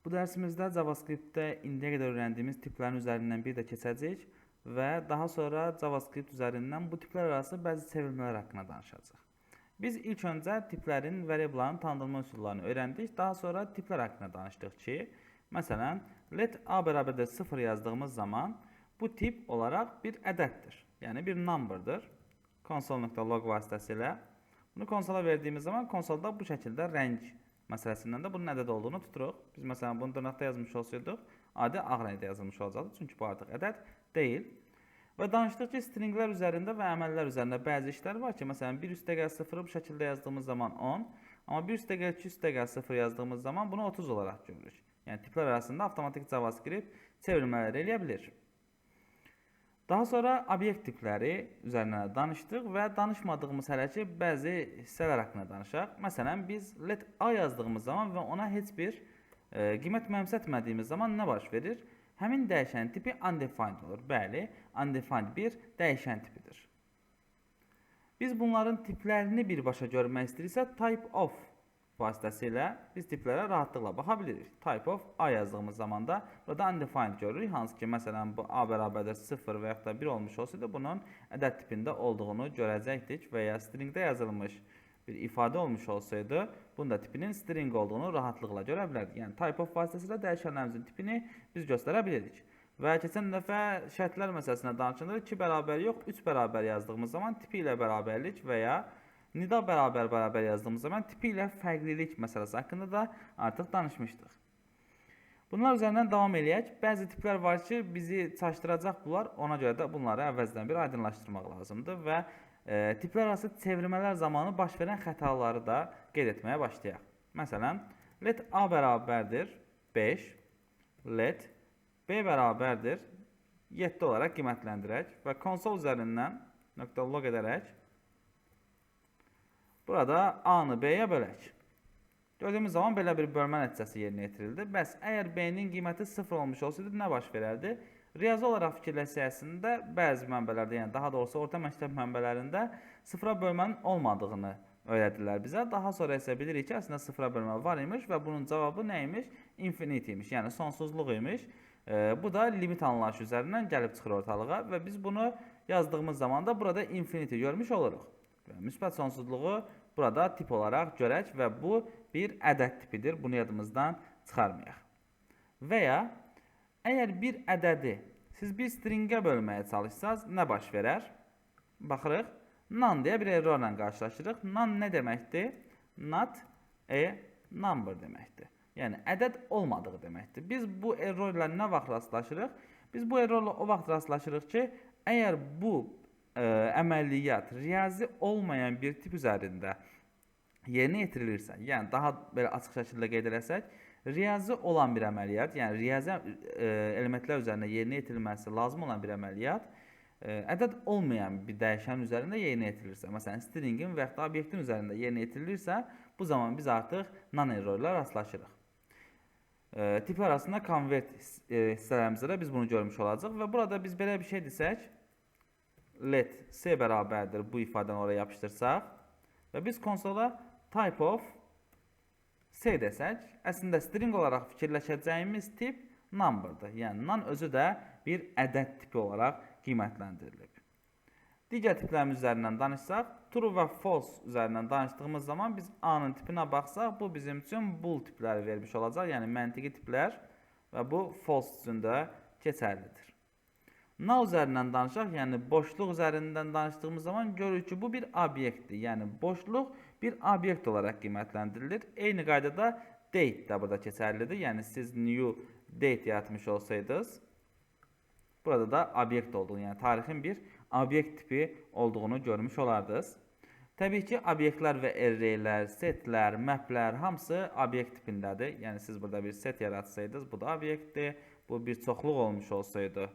Bu dərsimizdə JavaScript-də indiyə qədər öyrəndiyimiz tiplərin üzərindən bir də keçəcəyik və daha sonra JavaScript üzərindən bu tiplər arası bəzi çevirmələr haqqında danışacağıq. Biz ilk öncə tiplərin, variableların tanıdılma üsullarını öyrəndik. Daha sonra tiplər haqqında danışdıq ki, məsələn, let a bərabərdir 0 yazdığımız zaman bu tip olaraq bir ədəddir. Yəni bir number'dır. Console.log vasitəsilə bunu konsola verdiyimiz zaman konsolda bu şəkildə rəng məsələsindən də bunun ədəd olduğunu tuturuq. Biz məsələn bunu dırnaqda yazmış olsaydıq, adi ağ rəngdə yazılmış olacaqdı. Çünki bu artıq ədəd deyil. Və danışdıq ki, stringlər üzərində və əməllər üzərində bəzi işlər var ki, məsələn 1 üstəgəl 0-ı bu şəkildə yazdığımız zaman 10, amma 1 üstəgəl 2 üstəgəl 0 yazdığımız zaman bunu 30 olaraq görürük. Yəni tiplər arasında avtomatik JavaScript çevirmələr eləyə bilir. Daha sonra obyekt tipləri üzərinə danışdıq və danışmadığımız hələ ki bəzi hissələr haqqında danışaq. Məsələn, biz let a yazdığımız zaman və ona heç bir qiymət mənimsətmədiyimiz zaman nə baş verir? Həmin dəyişənin tipi undefined olur. Bəli, undefined bir dəyişən tipidir. Biz bunların tiplərini birbaşa görmək istəyiriksə, type of vasitəsilə biz tiplərə rahatlıqla baxa bilirik. Type of a yazdığımız zaman da burada undefined görürük. Hansı ki, məsələn, bu a bərabərdir 0 və yaxud da 1 olmuş olsaydı, bunun ədəd tipində olduğunu görəcəkdik və ya stringdə yazılmış bir ifadə olmuş olsaydı, bunun da tipinin string olduğunu rahatlıqla görə bilərdik. Yəni type of vasitəsilə dəyişənlərimizin tipini biz göstərə bilirik. Və keçən dəfə şərtlər məsələsinə danışanda 2 bərabər yox, 3 bərabər yazdığımız zaman tipi ilə bərabərlik və ya nida bərabər bərabər yazdığımız zaman tipi ilə fərqlilik məsələsi haqqında da artıq danışmışdıq. Bunlar üzərindən davam eləyək. Bəzi tiplər var ki, bizi çaşdıracaq bunlar. Ona görə də bunları əvvəlcədən bir aydınlaşdırmaq lazımdır və tiplər arası çevirmələr zamanı baş verən xətaları da qeyd etməyə başlayaq. Məsələn, let a bərabərdir 5, let b bərabərdir 7 olaraq qiymətləndirək və konsol üzərindən .log edərək burada a-nı b-yə bölək. Gördüyümüz zaman belə bir bölmə nəticəsi yerinə yetirildi. Bəs əgər b-nin qiyməti 0 olmuş olsaydı nə baş verərdi? Riyazi olaraq fikirləşsək, əslində bəzi mənbələrdə, yəni daha doğrusu orta məktəb mənbələrində sıfıra bölmənin olmadığını öyrədirlər bizə. Daha sonra isə bilirik ki, əslində sıfıra bölmə var imiş və bunun cavabı nə imiş? Infinity imiş, yəni sonsuzluq imiş. Bu da limit anlayışı üzərindən gəlib çıxır ortalığa və biz bunu yazdığımız zaman da burada infinity görmüş oluruq. Və müsbət sonsuzluğu burada tip olaraq görək və bu bir ədəd tipidir. Bunu yadımızdan çıxarmayaq. Və ya əgər bir ədədi siz bir stringə bölməyə çalışsanız nə baş verər? Baxırıq. NaN deyə bir errorla qarşılaşırıq. NaN nə deməkdir? Not a number deməkdir. Yəni ədəd olmadığı deməkdir. Biz bu error ilə nə vaxt rastlaşırıq? Biz bu errorla o vaxt rastlaşırıq ki, əgər bu əməliyyat riyazi olmayan bir tip üzərində yerinə yetirilirsə, yəni daha belə açıq şəkildə qeyd eləsək, riyazi olan bir əməliyyat, yəni riyazi elementlər üzərində yerinə yetirilməsi lazım olan bir əməliyyat ədəd olmayan bir dəyişən üzərində yerinə yetirilirsə, məsələn, stringin və yaxud da obyektin üzərində yerinə yetirilirsə, bu zaman biz artıq NaN error ilə rastlaşırıq. Tiplər arasında convert hissələrimizdə də biz bunu görmüş olacağıq və burada biz belə bir şey desək, let c bərabərdir bu ifadəni oraya yapışdırsaq və biz konsola type of c desək, əslində string olaraq fikirləşəcəyimiz tip number'dır. Yəni NaN özü də bir ədəd tipi olaraq qiymətləndirilib. Digər tiplərimiz üzərindən danışsaq, true və false üzərindən danışdığımız zaman biz A-nın tipinə baxsaq, bu bizim üçün bool tipləri vermiş olacaq, yəni məntiqi tiplər və bu false üçün də keçərlidir. Null üzərindən danışaq, yəni boşluq üzərindən danışdığımız zaman görürük ki, bu bir obyektdir. Yəni boşluq bir obyekt olaraq qiymətləndirilir. Eyni qaydada date də burada keçərlidir. Yəni siz new date yaratmış olsaydınız, burada da obyekt olduğunu, yəni tarixin bir obyekt tipi olduğunu görmüş olardınız. Təbii ki, obyektlər və arraylər, setlər, maplər hamısı obyekt tipindədir. Yəni siz burada bir set yaratsaydınız, bu da obyektdir. Bu bir çoxluq olmuş olsaydı,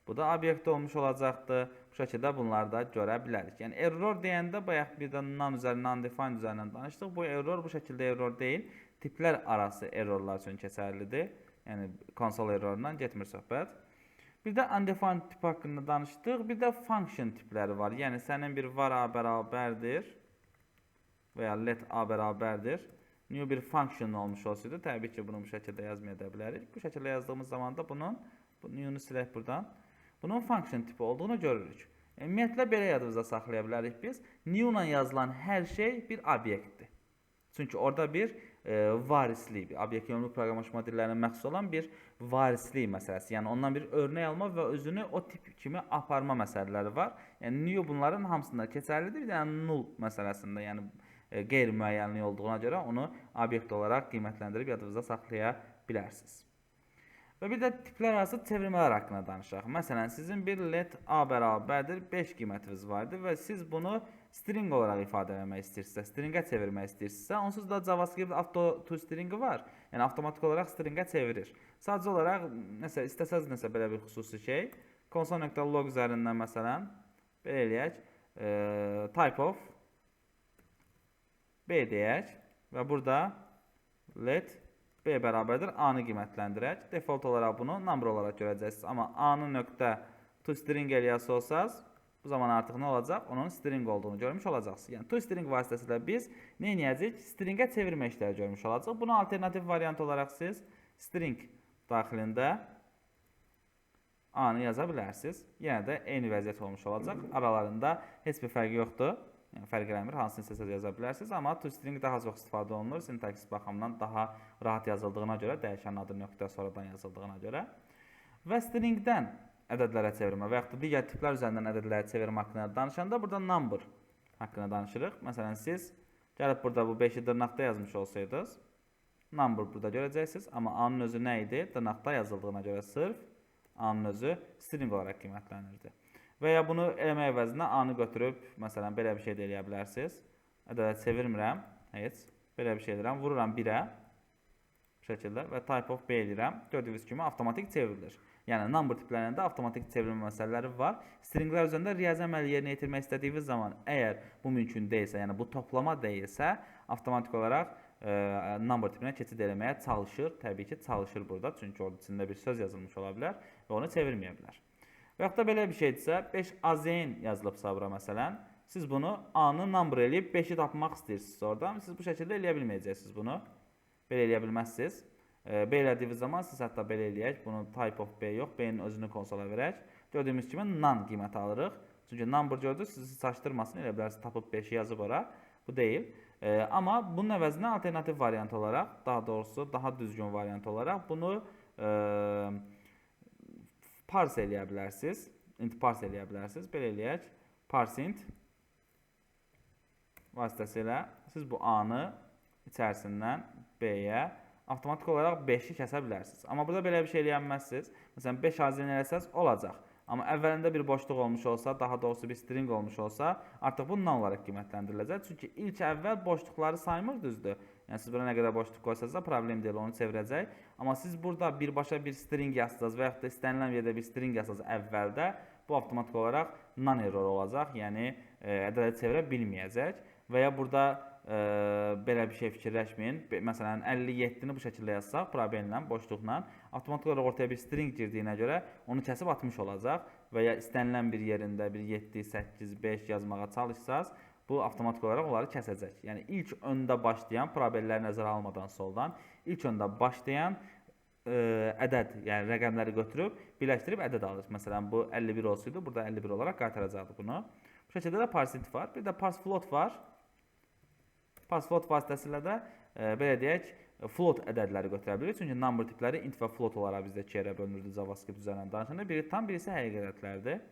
bu da obyekt olmuş olacaqdı. Bu şəkildə bunları da görə bilərik. Yəni error deyəndə bayaq bir də NaN üzərindən, undefined üzərindən danışdıq. Bu error bu şəkildə error deyil. Tiplər arası errorlar üçün keçərlidir. Yəni konsol errorundan getmir söhbət. Bir də undefined tip haqqında danışdıq. Bir də function tipləri var. Yəni sənin bir var a bərabərdir və ya let a bərabərdir. New bir function olmuş olsaydı, təbii ki, bunu bu şəkildə yazmaya da bilərik. Bu şəkildə yazdığımız zaman da bunun, bu new-nu silək buradan, bunun function tipi olduğunu görürük. Ümumiyyətlə, belə yadımızda saxlaya bilərik biz. New ilə yazılan hər şey bir obyektdir. Çünki orada bir varislik, bir obyekt yönümlü proqramlaşma dillərinə məxsus olan bir varislik məsələsi. Yəni ondan bir örnək alma və özünü o tip kimi aparma məsələləri var. Yəni new bunların hamısında keçərlidir. Bir dənə null məsələsində, yəni qeyri-müəyyənlik olduğuna görə onu obyekt olaraq qiymətləndirib yadınızda saxlaya bilərsiniz. Və bir də tiplər arası çevirmələr haqqında danışaq. Məsələn, sizin bir let A bərabərdir 5 qiymətiniz vardır və siz bunu string olaraq ifadə eləmək istəyirsinizsə, stringə çevirmək istəyirsinizsə, onsuz da JavaScript auto to stringi var. Yəni avtomatik olaraq stringə çevirir. Sadəcə olaraq nəsə istəsəz nəsə belə bir xüsusi şey, console.log üzərindən məsələn belə eləyək, type of B deyək və burada let B bərabərdir A-nı qiymətləndirək. Default olaraq bunu number olaraq görəcəksiniz. Amma A-nı nöqtə toString eləyəsi olsaz, bu zaman artıq nə olacaq? Onun string olduğunu görmüş olacaqsınız. Yəni toString vasitəsilə biz nə edəcəyik? Stringə çevirmə işləri görmüş olacaq. Bunu alternativ variant olaraq siz string daxilində A-nı yaza bilərsiniz. Yenə də eyni vəziyyət olmuş olacaq. Aralarında heç bir fərqi yoxdur. Yəni fərq eləmir, hansını istəsəz yaza bilərsiniz, amma toString daha çox istifadə olunur. Sintaks baxımından daha rahat yazıldığına görə, dəyişənin adı nöqtə sonradan yazıldığına görə. Və stringdən ədədlərə çevirmə və yaxud da digər tiplər üzərindən ədədlərə çevirmə haqqında danışanda burada number haqqında danışırıq. Məsələn, siz gəlib burada bu 5-i dırnaqda yazmış olsaydınız, number burada görəcəksiniz, amma A-nın özü nə idi? Dırnaqda yazıldığına görə sırf A-nın özü string olaraq qiymətlənirdi. Və ya bunu eləmək əvəzinə A-nı götürüb, məsələn, belə bir şey də eləyə bilərsiniz. Ədədə çevirmirəm heç. Belə bir şey edirəm. Vururam 1-ə. Bu şəkildə və type of B eləyirəm. Gördüyünüz kimi avtomatik çevrilir. Yəni number tiplərində avtomatik çevrilmə məsələləri var. Stringlər üzərində riyazi əməl yerinə yetirmək istədiyiniz zaman əgər bu mümkün deyilsə, yəni bu toplama deyilsə, avtomatik olaraq number tipinə keçid eləməyə çalışır. Təbii ki, çalışır burada. Çünki orada içində bir söz yazılmış ola bilər və onu çevirməyə bilər. Və yaxud da belə bir şeydirsə, 5 AZN yazılıbsa bura məsələn, siz bunu A-nı number eləyib 5-i tapmaq istəyirsiniz oradan. Siz bu şəkildə eləyə bilməyəcəksiniz bunu. Belə eləyə bilməzsiniz. Belə elədiyiniz zaman siz hətta belə eləyək. Bunu type of B yox, B-nin özünü konsola verək. Gördüyümüz kimi none qiyməti alırıq. Çünki number gördünüz, sizi çaşdırmasın, elə bilərsiniz tapıb 5-i yazıb ora. Bu deyil. Amma bunun əvəzinə alternativ variant olaraq, daha doğrusu daha düzgün variant olaraq bunu parse eləyə bilərsiniz. Int parse eləyə bilərsiniz. Belə eləyək. Parse int vasitəsilə siz bu A-nı içərisindən B-yə avtomatik olaraq 5-i kəsə bilərsiniz. Amma burada belə bir şey eləyə bilməzsiniz. Məsələn, 5 AZN eləsəz olacaq. Amma əvvəlində bir boşluq olmuş olsa, daha doğrusu bir string olmuş olsa, artıq bu none olaraq qiymətləndiriləcək. Çünki ilk əvvəl boşluqları saymır, düzdür. Yəni siz bura nə qədər boşluq qoysanız da problem deyil, onu çevirəcək. Amma siz burada birbaşa bir string yazsanız və yaxud da istənilən yerdə bir string yazsanız əvvəldə, bu avtomatik olaraq none error olacaq. Yəni ədədə çevirə bilməyəcək. Və ya burada belə bir şey fikirləşməyin. Məsələn, 57-ni bu şəkildə yazsaq, probellə, boşluqla, avtomatik olaraq ortaya bir string girdiyinə görə onu kəsib atmış olacaq. Və ya istənilən bir yerində bir 7, 8, 5 yazmağa çalışsaz, bu avtomatik olaraq onları kəsəcək. Yəni ilk öndə başlayan, probelləri nəzərə almadan soldan, ilk öndə başlayan ədəd, yəni rəqəmləri götürüb birləşdirib ədəd alır. Məsələn, bu 51 olsaydı, burada 51 olaraq qaytaracaqdı bunu. Bu şəkildə də parse int var. Bir də parse float var. Parse float vasitəsilə də belə deyək, float ədədləri götürə bilirik. Çünki number tipləri int və float olaraq bizdə iki yerə bölünürdü JavaScript üzərindən danışanda. Biri tam, birisi həqiqi ədədlərdir.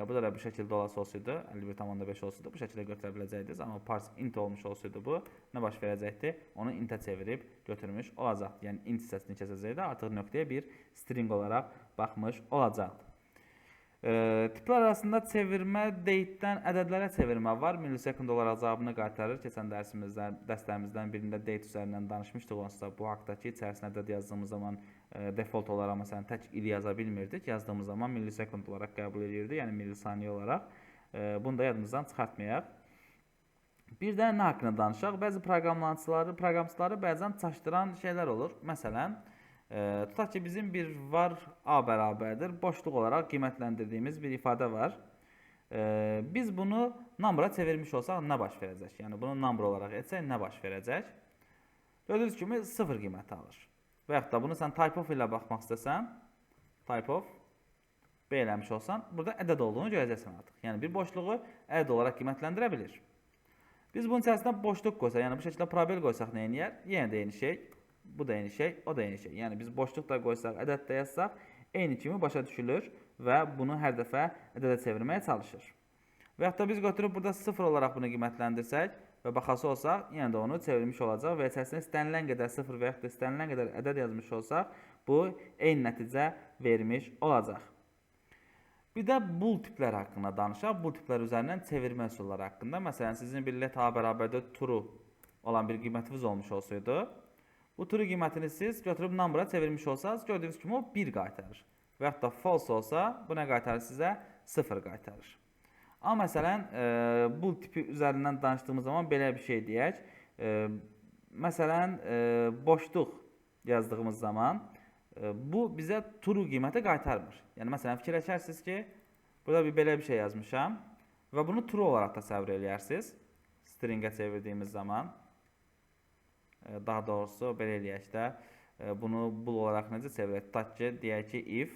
Bu da bu şəkildə olası olsaydı, 51,5 olsaydı bu şəkildə götürə biləcəkdiniz. Amma parse int olmuş olsaydı bu nə baş verəcəkdi? Onu intə çevirib götürmüş olacaqdı. Yəni int hissəsini kəsəcəkdi, artıq nöqtəyə bir string olaraq baxmış olacaqdı. Tiplər arasında çevirmə, date-dən ədədlərə çevirmə var. Millisecond olaraq cavabını qaytarır. Keçən dərslərimizdən birində date üzərindən danışmışdıq onsuz da bu haqdakı içərisinə ədəd yazdığımız zaman default olaraq məsələn tək il yaza bilmirdik. Yazdığımız zaman millisecond olaraq qəbul edirdi, yəni millisaniyə olaraq. Bunu da yadımızdan çıxartmayaq. Bir də nə haqqında danışaq? Bəzi proqramçıları bəzən çaşdıran şeylər olur. Məsələn, tutaq ki, bizim bir var A bərabərdir, boşluq olaraq qiymətləndirdiyimiz bir ifadə var. Biz bunu number'a çevirmiş olsaq nə baş verəcək? Yəni bunu number olaraq etsək nə baş verəcək? Gördüyünüz kimi 0 qiyməti alır. Və yaxud da bunu sən typeof ilə baxmaq istəsən, typeof B eləmiş olsan, burada ədəd olduğunu görəcəksən artıq. Yəni bir boşluğu ədəd olaraq qiymətləndirə bilir. Biz bunun içərisinə boşluq qoysaq, yəni bu şəkildə probel qoysaq nə eləyər? Yenə də eyni şey, bu da eyni şey, o da eyni şey. Yəni biz boşluq da qoysaq, ədəd də yazsaq, eyni kimi başa düşülür və bunu hər dəfə ədədə çevirməyə çalışır. Və yaxud da biz götürüb burada 0 olaraq bunu qiymətləndirsək və baxası olsaq, yenə də onu çevirmiş olacaq və içərisinə istənilən qədər 0 və yaxud da istənilən qədər ədəd yazmış olsaq, bu eyni nəticə vermiş olacaq. Bir də bool tiplər haqqında danışaq. Bool tiplər üzərindən çevirmə üsulları haqqında. Məsələn, sizin bir let A bərabərdə true olan bir qiymətiniz olmuş olsaydı, bu true qiymətini siz götürüb number'a çevirmiş olsanız, gördüyünüz kimi o 1 qaytarır. Və yaxud da false olsa, bu nə qaytarır sizə? 0 qaytarır. Amma məsələn, bool tipi üzərindən danışdığımız zaman belə bir şey deyək. Məsələn, boşluq yazdığımız zaman bu bizə true qiyməti qaytarmır. Yəni məsələn, fikirləşərsiniz ki, burada bir belə bir şey yazmışam və bunu true olaraq təsəvvür eləyərsiniz. Stringə çevirdiyimiz zaman, daha doğrusu belə eləyək də, bunu bool olaraq necə çevirək? Tutaq ki, deyək ki, if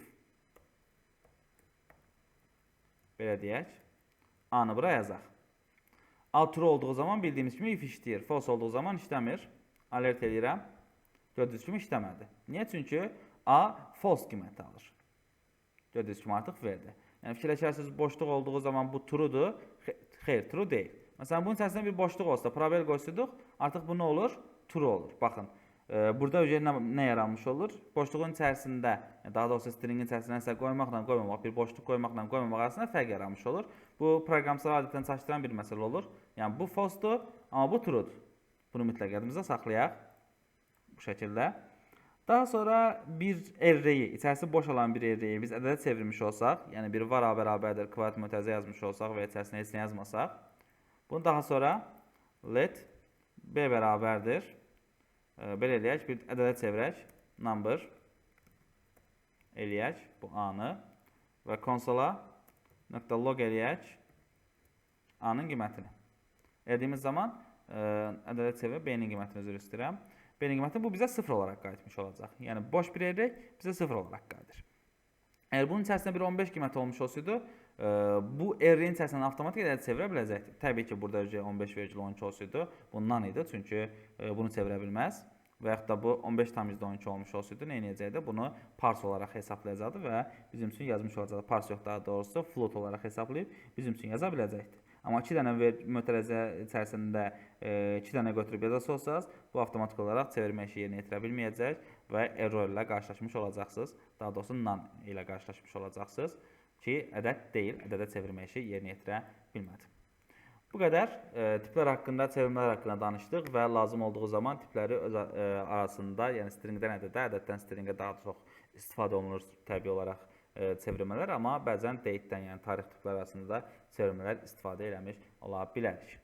belə deyək, A-nı bura yazaq. A true olduğu zaman bildiyimiz kimi if işləyir. False olduğu zaman işləmir. Alert eləyirəm. Gördüyünüz kimi işləmədi. Niyə? Çünki A false qiyməti alır. Gördüyünüz kimi artıq verdi. Yəni fikirləşərsiniz, boşluq olduğu zaman bu true'dur. Xeyr, true deyil. Məsələn, bunun içərisində bir boşluq olsa, probel qoysaydıq, artıq bu nə olur? True olur. Baxın, burada nə yaranmış olur? Boşluğun içərisində, yəni daha doğrusu stringin içərisində nəsə qoymaqla qoymamaq, bir boşluq qoymaqla qoymamaq arasında fərq yaranmış olur. Bu proqramçıları adətən çaşdıran bir məsələ olur. Yəni bu false-dur, amma bu true'dur. Bunu mütləq yadımızda saxlayaq bu şəkildə. Daha sonra bir array-i, içərisi boş olan bir array-i biz ədədə çevirmiş olsaq, yəni bir var A bərabərdir kvadrat mötərizə yazmış olsaq və içərisinə heç nə yazmasaq, bunu daha sonra let B bərabərdir. Belə eləyək, bir ədədə çevirək, number eləyək bu A-nı və konsola nöqtə log eləyək A-nın qiymətini. Elədiyimiz zaman ədədə çevirək B-nin qiymətini üzr istəyirəm. B-nin qiyməti bu bizə 0 olaraq qayıtmış olacaq. Yəni boş bir array bizə 0 olaraq qayıdır. Əgər bunun içərisində bir 15 qiyməti olmuş olsaydı, bu array-in içərisindən avtomatik ədəd çevirə biləcəkdi. Təbii ki, burada 15,12 olsaydı, bundan idi. Çünki bunu çevirə bilməz. Və yaxud da bu 15,12 olmuş olsaydı, nə edəcəkdi? Bunu parse olaraq hesablayacaqdı və bizim üçün yazmış olacaqdı. Parse yox, daha doğrusu float olaraq hesablayıb bizim üçün yaza biləcəkdi. Amma 2 dənə mötərizə içərisində 2 dənə götürüb yazası olsanız, bu avtomatik olaraq çevirmə işi yerinə yetirə bilməyəcək və error ilə qarşılaşmış olacaqsınız. Daha doğrusu none ilə qarşılaşmış olacaqsınız ki, ədəd deyil, ədədə çevirmə işi yerinə yetirə bilmədi. Bu qədər tiplər haqqında, çevirmələr haqqında danışdıq və lazım olduğu zaman tipləri öz arasında, yəni stringdən ədədə, ədəddən stringə daha çox istifadə olunur təbii olaraq çevirmələr, amma bəzən date-dən, yəni tarix tipləri arasında da çevirmələr istifadə eləmiş ola bilərik.